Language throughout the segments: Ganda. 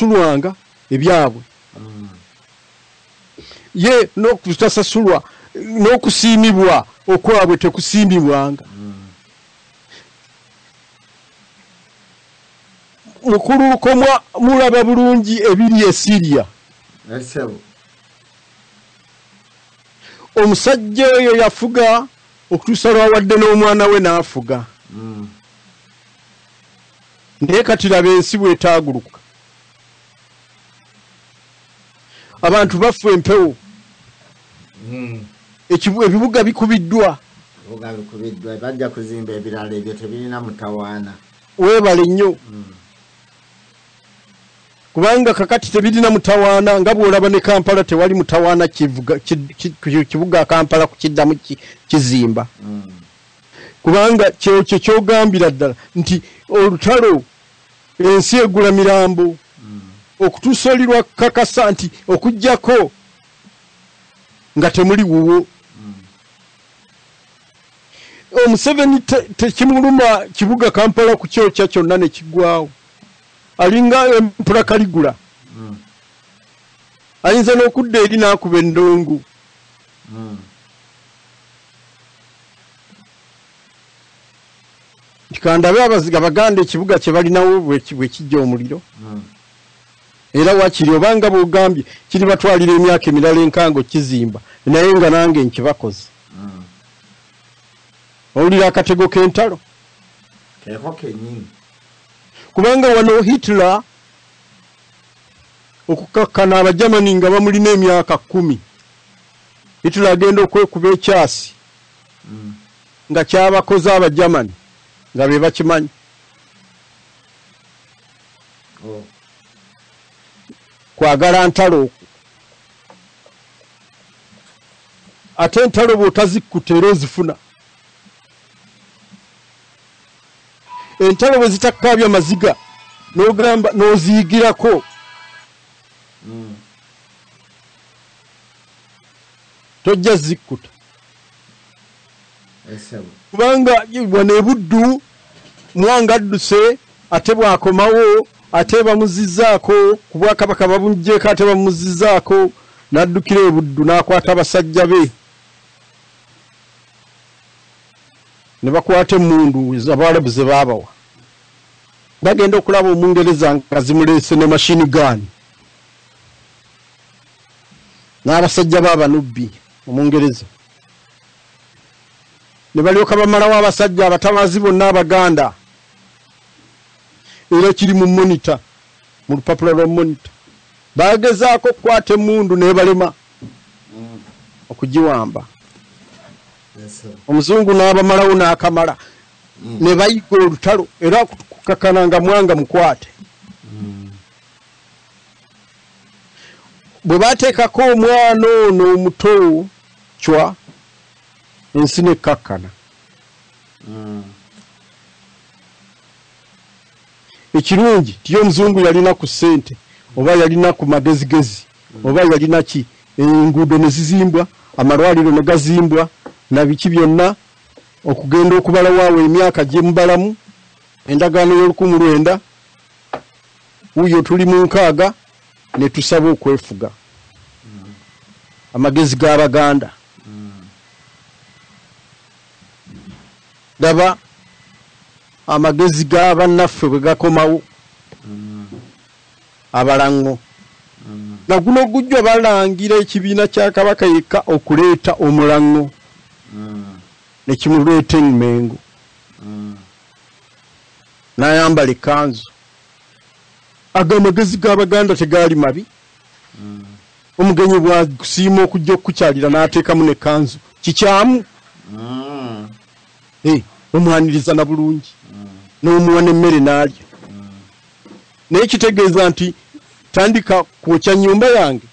Tebasasulwanga ebyabwe. Ye n'okutasasulwa n'okusiimibwa okwabwe tekusiimibwanga. Mukulu Lukomwa, mulaba bulungi ebiri e Syria. Omusajja oyo yafuga okutuusa lwawadde n'omwana we n'afuga. Naye kati laba ensi bw'etaaguluka. Abantu bafa empewo. Ebibuga bikubiddwa. Ebibuga bikubiddwa, bajja kuzimba ebirala ebyo tebirina mutawaana. Weebale nnyo. Kubanga kakati tebirina mutawaana, nga bw'olaba ne Kampala tewali mutawaana kibuga Kampala kukiddamu kizimba. Kubanga kyekyo ky'ogambira ddala nti olutalo ensi egula mirambo. Okutuusa oli lwakakasa nti okuggyako nga temuli wuwo. Omuseveni tekimuluma kibuga Kampala kukyokya kyonna ne kiggwawo. Alinga empula Kaligula. Ayinza n'okudda eri n'akuba endongo. Nti kandabe Abaganda ekibuga kye balinawo bwe kijja omuliro. Era wakiri obanga bw'ogambye kiribatwalira emyaka emirala enkango kizimba, naye nga nange nkibakoze. Owulira akatego k'entalo? Keeko kennyini. Kubanga wano Hitler okukakkana Abajamani nga bamulina emyaka 10. Hitler agenda okwekuba ekyasi nga kyabakoze Abajamani nga be bakimanyi. Kwagala ntalo okwo. Ate entalo bw'otazikkuta era ozifuna. Entalo bwe zitakkaabya maziga n'ogamba n'oziyigirako. Tojja zikkuta. Kubanga wano e Buddu Mwanga adduse, ate bw'akomawo ate bamuzizzaako ku bwakabaka bamuggyeeko ate bamuzizzaako n'addukira e Buddu n'akwata abasajja be. Ne bakwata emmundu Abawalabu ze baabawa. Bagenda okulaba Omungereza nga zimuleese ne machine gun. N'abasajja b'Abanubbi Omungereza. Ne balyoka bamalawo abasajja abatabaazi bonna Abaganda. Era kiri mu Monitor, mu lupapula lwa Monitor. Bagezaako okukwata emmundu ne balema okugiwamba. Omuzungu n'abamalawo n'akamala. Ne bayiga olutalo era kukakkana nga Mwanga mukwate. Bwe baateekako omwana ono omuto Chwa, ensi nekkakkana. Ekirungi ti omuzungu yalina ku ssente oba yalina ku magezigezi oba yalina ki, enguudo ne zizimbwa, amalwaliro ne gazimbwa na biki byonna, okugenda okubalawo awo emyaka gye mubalamu endagaano y'olukumi lwenda wuuyo tuli mu 60 ne tusaba okwefuga. Amagezi g'Abaganda. Laba amagezi g'abannaffe bwe gakomawo. Abalaŋŋo. Na guno gujja balangira ekibiina kya Kabaka yekka okuleeta omulaŋŋo. Ne kimuleeta emmengo. N'ayambala ekkanzu. Ago amagezi g'Abaganda tegaali mabi. Omugenyi bw'akusiima okujja okukukyalira n'ateekamu n'ekkanzu kikyamu. Omwaniriza na bulungi. N'omuwa n'emmere n'alya. Naye kitegeeza nti tandika kwokya nnyumba yange.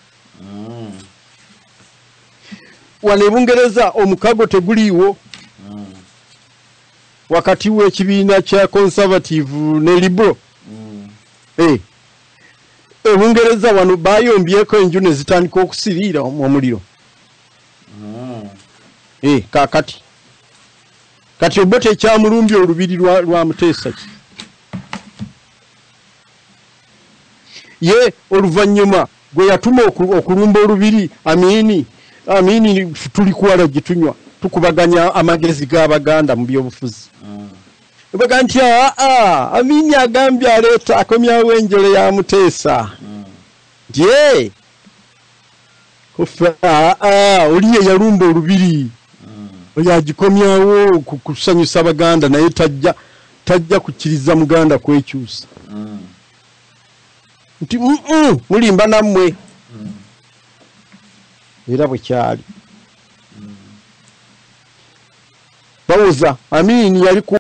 Wano e Bungereza omukago teguliiwo wakati w'ekibiina kya Conservative ne Liberal. E Bungereza wano bayombyeko enju ne zitandika okusiriira omuliro. Kaakati. Kati Obote ekyamulumbye olubiri lwa Muteesa ki? Ye oluvannyuma gwe yatuma okulumba olubiri Amini, Amini tuli kuwala gye tunywa, tukubaganya amagezi g'Abaganda mu byobufuzi. Baga nti aa, Amini agambye aleeta akomyawo enjole ya Muteesa. Nti ee, aa, oli ye yalumba olubiri oyo agikomyawo kusanyusa Abaganda, naye tajja kukkiriza Muganda kwekyusa. Nti mulimba nammwe. Era bwe kyali. Bawoza Amini yali ku